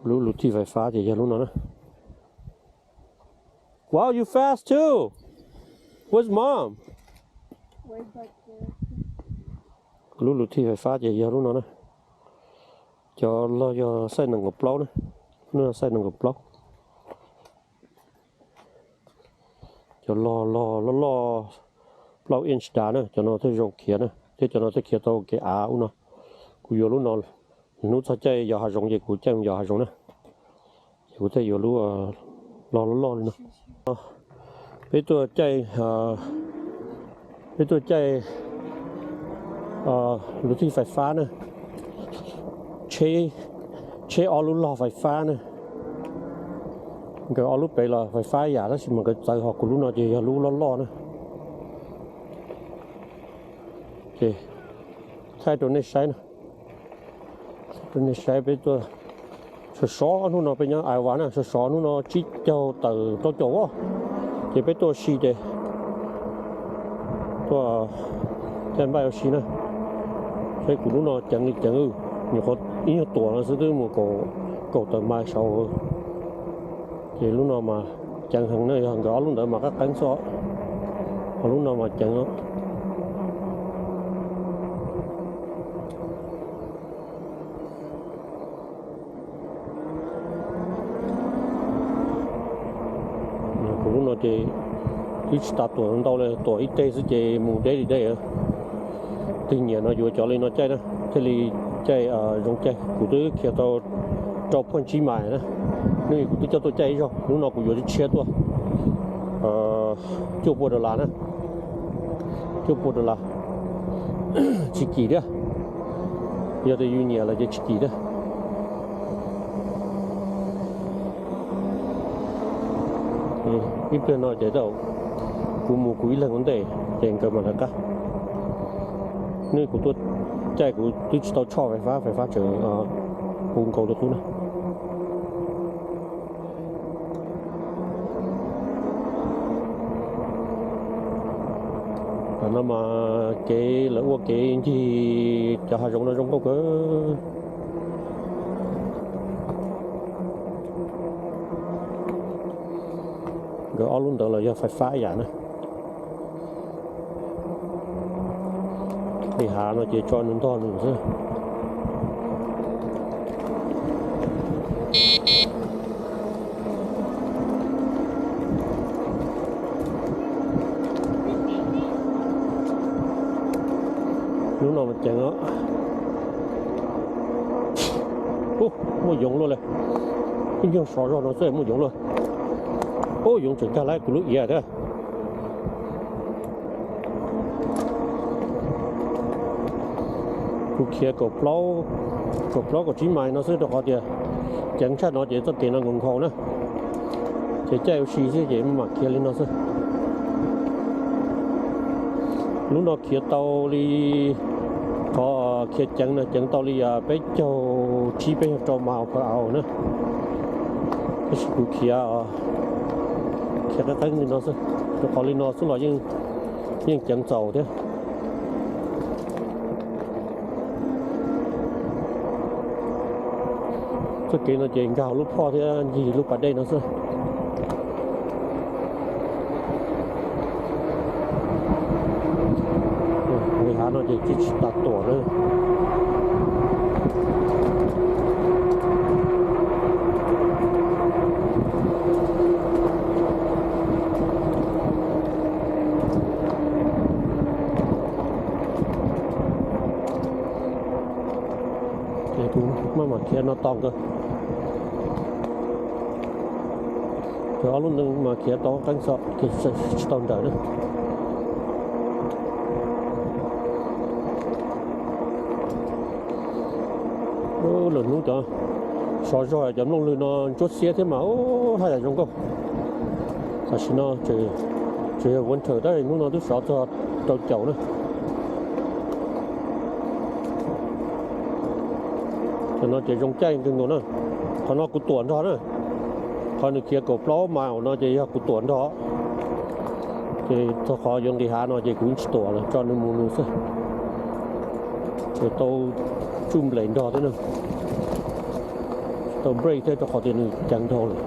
Lub luv thij fais fab ces yog lub no na. Wow, you fast too. Where's mom? Lub luv thij fais fab ces yog lub no na. Cov log yog xaij nees nkaum plaub na. Lub no xaij nees nkaum plaub. Cov log log loj loj plaub inch dav na, cov no thiaj zoo khiav na, thiab cov no thiaj khiav tau kev av ub no. Kuv yuav lub no, hnub txog caij yos hav zoov ces kuv caij mus yos hav zoov na. Ces kuv thiaj yuav lub log loj loj li no. Peb tuaj caij, peb tuaj caij luv thij fais fab na. Tsheb, tsheb ob lub log fais fab na. Nkawd ob lub pem los fais fab yam tab sis mas nkawd txawv ho kuv lub no ces yog lub loj loj na. Ces thaij rau nej saib na. Rau nej saib peb tuaj sov sov hnub no peb nyob Iowa na, sov sov hnub no tsib caug tawm rau caum a. Ces peb tuaj ua si ces tuaj caij npaij ua si na. Saib kuv lub no ceev li ceev, nyuam qhuav ib nyuag tuam no xwb twb mus kaum tawm mais saud. Ces lub no mas ceev heev na, yog nkawd ob lub ntawd mas qab qeeb xwb, ho lub no mas ceev. Kuv lub no ces twb tsis tas tuam ntau li, tuam ib teg xwb ces mus deb li deb. Twg nyiam no yuav cov li no caij na, thiaj li caij zoo caij. Kuv twb khiav tau rau point tsib mais na, nws kuv twb coj tuaj caij ib zaug, lub no kuv yuav tshiab tuaj cuaj pua dollar na, cuaj pua dollar. Tsis kim thiab, yog tias yus nyiam lawm ces tsis kim thiab. Ib pliag no ces kuv mus kuv ib leeg ua ntej ces nkawd mam lawv qab. Nws kuv tuaj caij kuv twb tsis tau tshoj fais fab, fais fab tseem hu nkaus li qub na. Tam no mas kev lawv ua kev ncig cov hav zoov no zoo nkauj kawg. Nkawd ob lub ntawd los yog fais fab ib yam na. Nqis hav no ces tso nws ntog nws xwb. Lub no mas ceev os. Ub, muaj yoov luaj li. Ib nyuag sov zog no xwb muaj yoov luaj. Ub, yoov tseem kag lawm kuv lub iav thiab. Kuv khiav kaum plaub, kaum plaub kaum tsib mais no xwb rau qhov tias ceev tshaj no ces txoj kev no nkhaus nkhaus na. Ces caij ua si xwb ces mam khiav li no xwb. Lub no khiav tau li, qhov khiav ceev no ceev tau li peb caug tsib peb caug rau miles per hour na. Tab sis kuv khiav, khiav qeeb qeeb li no xwb, rau qhov li no xwb los yeej ceev txaus thiab. Txoj kev no ces nkag hauv lub phoj thiab ncig lub pas dej no xwb. Nqis hav no ces tsis tas tuam na. Ces kuv maj mam khiav no tos nkawd. Ces ob lub ntawd mas khiav tau qeeb xwb, tsis tau nrawm na. Lwm hnub cov sov zog cov nplooj lwg no ntsuab xiab thiab mas ub haj yam zoo nkauj. Tam sim no tseem yog winter tab hnub no twb sov txog rau caum na. Cov no ces zoo caij kawg nkaus na. Qhov no kuv tuam nrog na. Qhov nws khiav kaum plaub mais no ces yog kuv tuam nrog. Ces txog qhov yuav nqis hav no ces kuv tsis tuam lawm, tso nws mus nws xwb. Ces tau tsuj nples nrog thiab na. Brake thiab rau qhov tias nws ceev dhau lawm.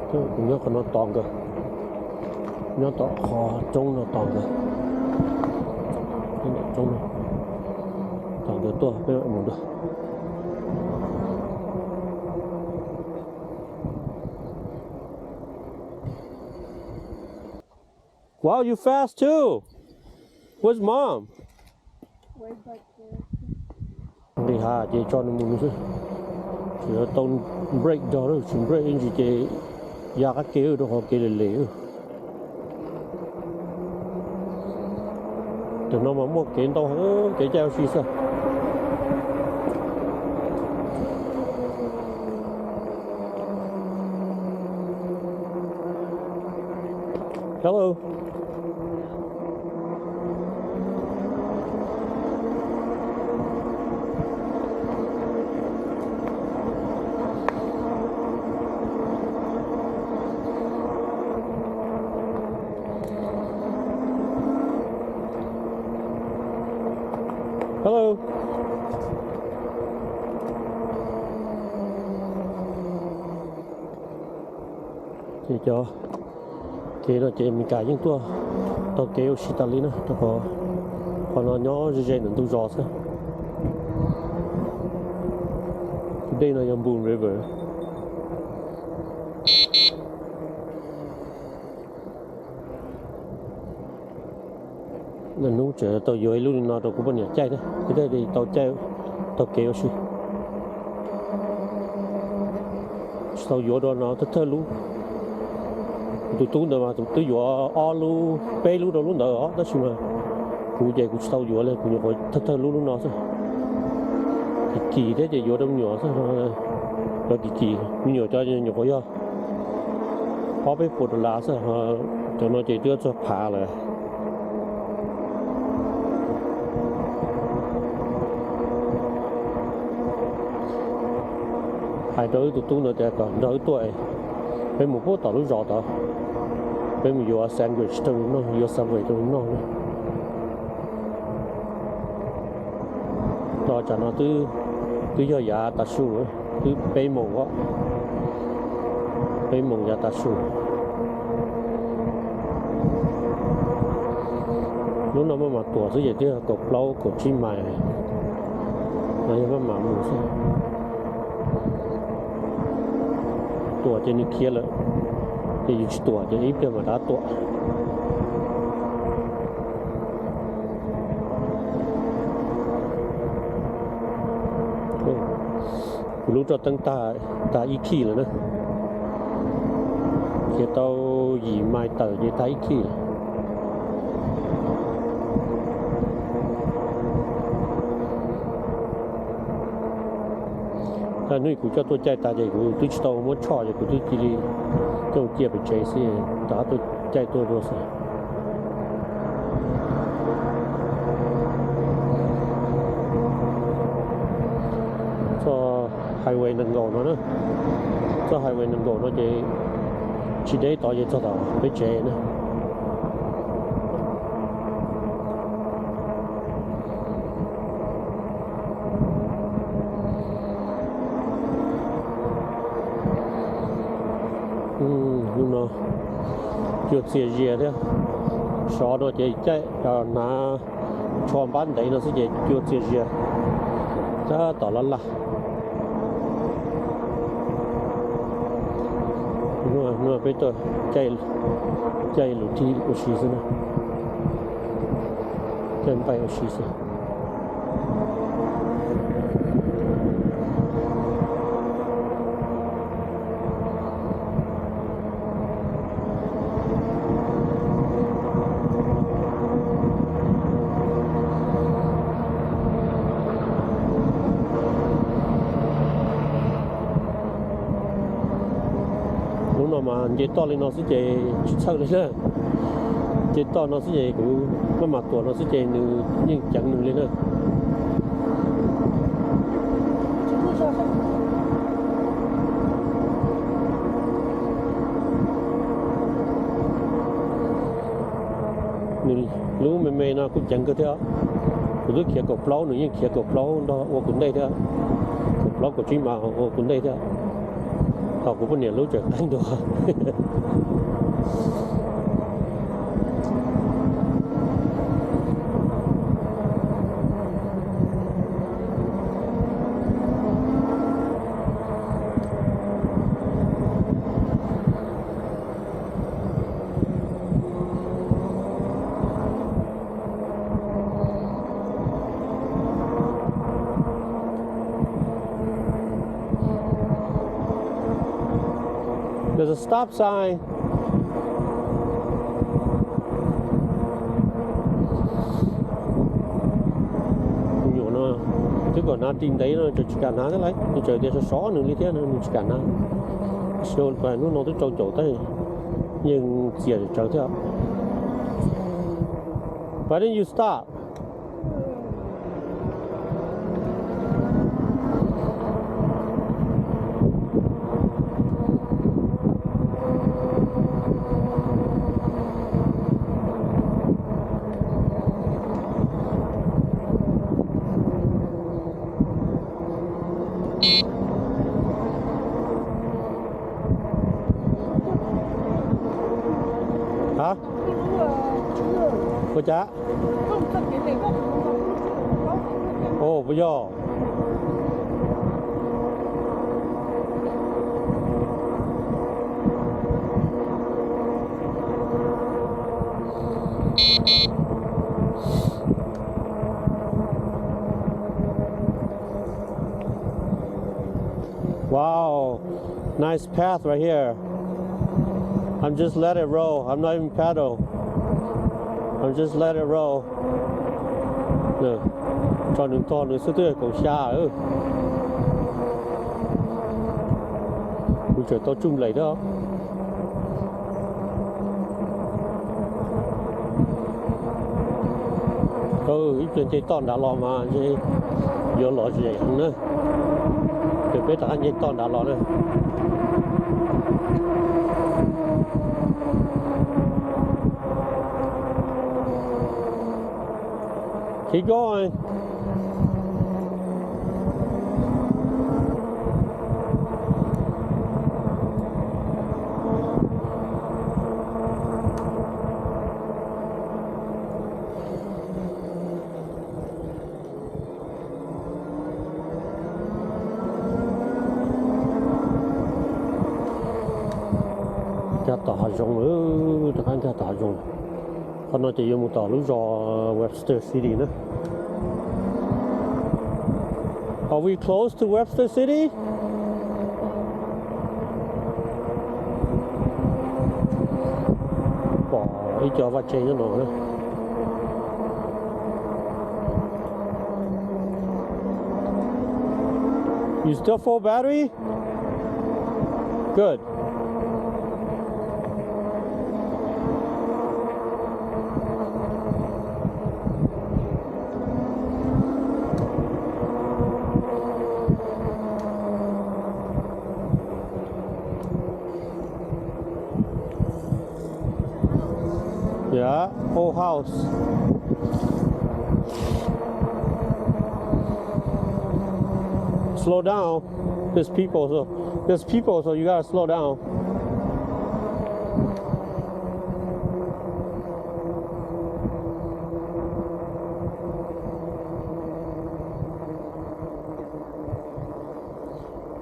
Kuv nyob qhov no tos nkawd, nyob tom qhov roob no tos nkawd, roob no tos nkawd tuaj peb mam mus dua. Wow, you fast too. Where's mom? Nqis hav ces tso nws mus nws xwb. Tsis tau brake dog, tsis brake ib ntsis ces ya qab ke rau qhov kev lem lem. Tam no mas muaj kev ntau heev, kev caij ua si xwb. Hello. Hello. Ces cov kev no ces Meskas yeej tuaj taug kev ua si tas li na, rau qhov qhov no nyob ze ze ntawm ntug zos xwb. Tus dej no yog Boone River. Hnub tseem tau yuav ib lub li no rau kuv poj niam caij thiab, thiaj li tau caij taug kev ua si. Tsis tau yuav rau no thawj thawj lub. Kuv tus tub ntawd mas twb yuav ob lub, peb lub rau lub ntawd os, tab sis mas kuv ces kuv tsis tau yuav li, kuv nyuam qhuav thawj thawj lub lub no xwb. Kim kim thiab ces yuav rau me nyuam xwb, yuav kim kim, me nyuam cov nyuam qhuav yog ob peb puas dollar xwb, cov no ces twb txog phav lawm. Hais rau wb tus tub ntawd tias kom nrog wb tuaj, peb mus puag tom lub zos tod, peb mus yuav sandwich rau nws noj, yuav Subway rau nws noj. Tos tsam no twb yog yav tav su, twb peb moos, peb moos yav tav su. Lub no maj mam tuam xwb ces twb yog kaum plaub kaum tsib mais no, yog maj mam mus xwb. Tuam ces nws khiav lawm, ces yus tsis tuam ces ib pliag mam rov tuam. Kuv lub roj teeb tag, tag ib khij lawm na. Khiav tau yim mais tawm ces tag ib khij lawm. Hnub kuv coj tuaj caij tas ces kuv twb tsis tau muab tshoj ces kuv twb cia li coj cia pem tsev xwb, rov qab tuaj caij tuaj dua xwb. Txoj highway nees nkaum no na, txoj highway nees nkaum no ces tsis deb tod ces txog tom peb tsev na. Lub no cua txias zias thiab. Sov no ces caij hnav tsho npab ntev no xwb ces cua txias zias tab tom laj laj. Hnub no peb tuaj caij lus thib ua si xwb na, caij npaij ua si xwb. Lub no mas nce toj li no xwb ces tsis txhawj li na. Nce toj no xwb ces kuv maj mam tuam no xwb ces nws yeej ceev nws li na. Nws lub me me no kuj ceev kawg thiab. Kuv twb khiav kaum plaub, nws yeej khiav kaum plaub nrog ua kuv ntej thiab. Kaum plaub kaum tsib mas ua kuv ntej thiab. Ho kuv poj niam lub tseem qeeb dua. There's a stop sign. Nyuam no twb kom hnav ris ntev no tseem tsis kam hnav thiab lauj, nws tseem tias sov sov nws li thiab no nws tsis kam hnav. Tab sis hnub no twb rau caum tab sis yeej txias tsawv thiab. Why didn't you stop? Hả? Ua cas? Ồ, puas yog? Wow, nice path right here. I'm just let it roll. I'm not even paddle. I'm just let it roll. Nws, tso nws tog nws xwb twb kaum xya. Kuv tseem tau tsuj nplaim thiab. Ib pliag nce toj nrad los mas yuav lom zem heev na. Ces peb rov qab nce toj nrad los na. Keep going. Nkag tom hav zoov lawm, rov qab nkag tom hav zoov lawm. Qhov no ces yuav mus tom lub zos Webster City na. Are we close to Webster City? Pom ib co vaj tse nyob no na. You still full battery? Good. Yeah, old house. Slow down. There's people, so there's people, so you gotta slow down.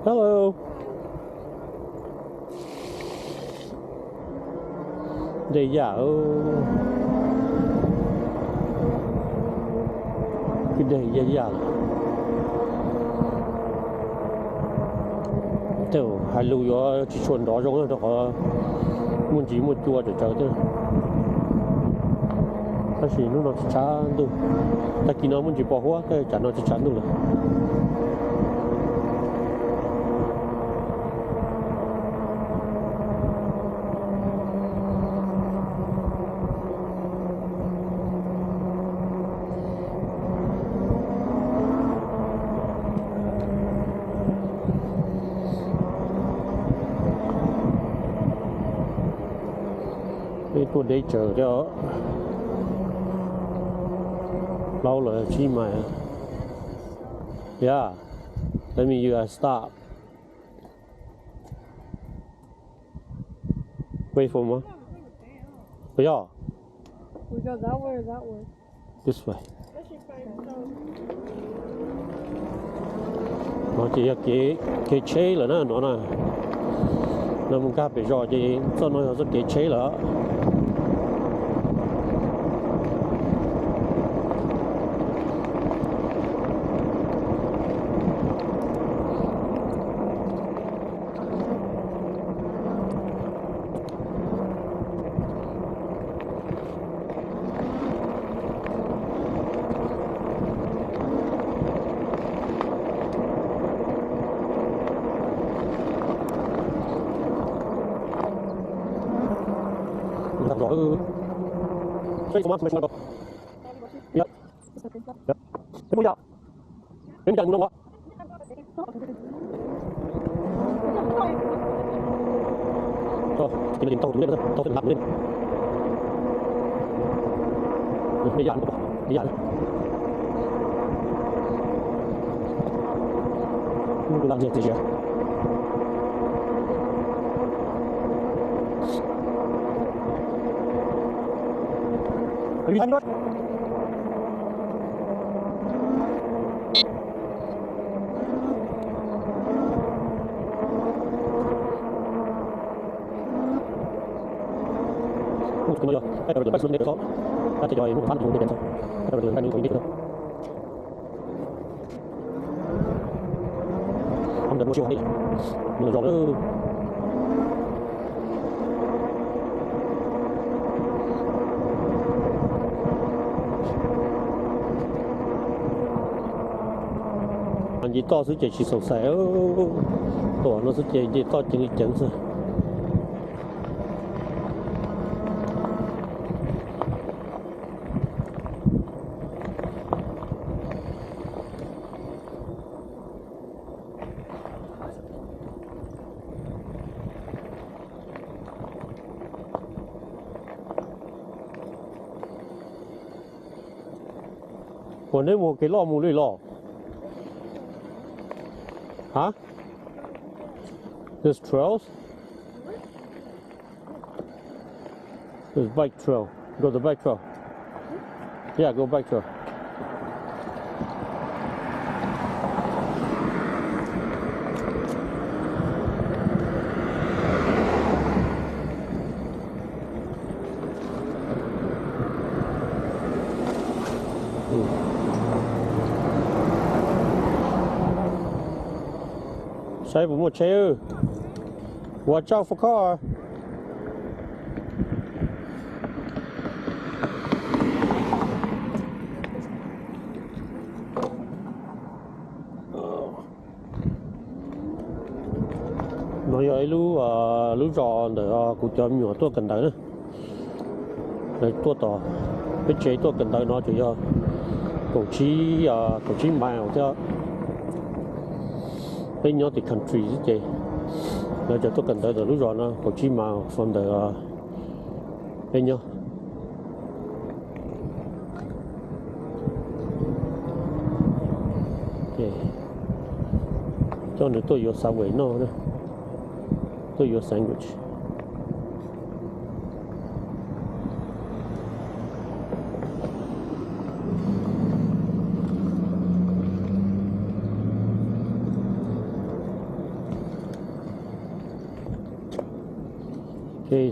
Hello. Dej yaj, kwj deg yaj yaj lawm. Tej zaum hais lus yuav tsis tshua nrov zoo rau qhov muaj ntsis muaj cua tsawv tsawv thiab. Tab sis hnub no tsis tshav ntuj, tag kis no muaj ntsis pos huab, tab sis tsam no tsis tshav ntuj lawm. Tuaj deb tsawv thiab. Plaub los tsib mais. Yeah, let me you guys stop. Wait for me. Yog. We go that way or that way? This way. No ces yog kev, kev tsheb lawm na no na. No mus nkag pem zos ces txoj no yog txoj kev tsheb lawm. Nce toj xwb ces tsis xoom xais, tuaj no xwb ces nce toj ceev li ceev xwb. Ua neb mus kev loj mus li los? Huh? There's trails? There's bike trail. Go the bike trail. Yeah, go bike trail. Saib puas muaj tsheb. Watch out for car. No yog ib lub, lub zos ntawm kuv cov me nyuam tuaj kawm ntawv na. Lawv tuaj tom peb tsev tuaj kawm ntawv no ces yog kaum tsib, kaum tsib mile thiab. Peb nyob tim country xwb ces lawv cov tuaj kawm ntawv ntawm lub zos no kaum tsib mile from ntawm peb nyob. Coj nws tuaj yuav Subway noj, tuaj yuav sandwich.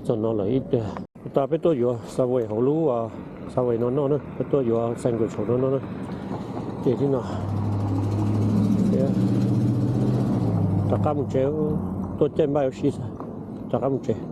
Txog no lawm ib pliag. Puag ta peb tuaj yuav Subway hauv lub Subway no noj na, peb tuaj yuav sandwich hauv no noj na. Ces li no, rov qab mus tsev, tuaj caij npaj ua si, rov qab mus tsev.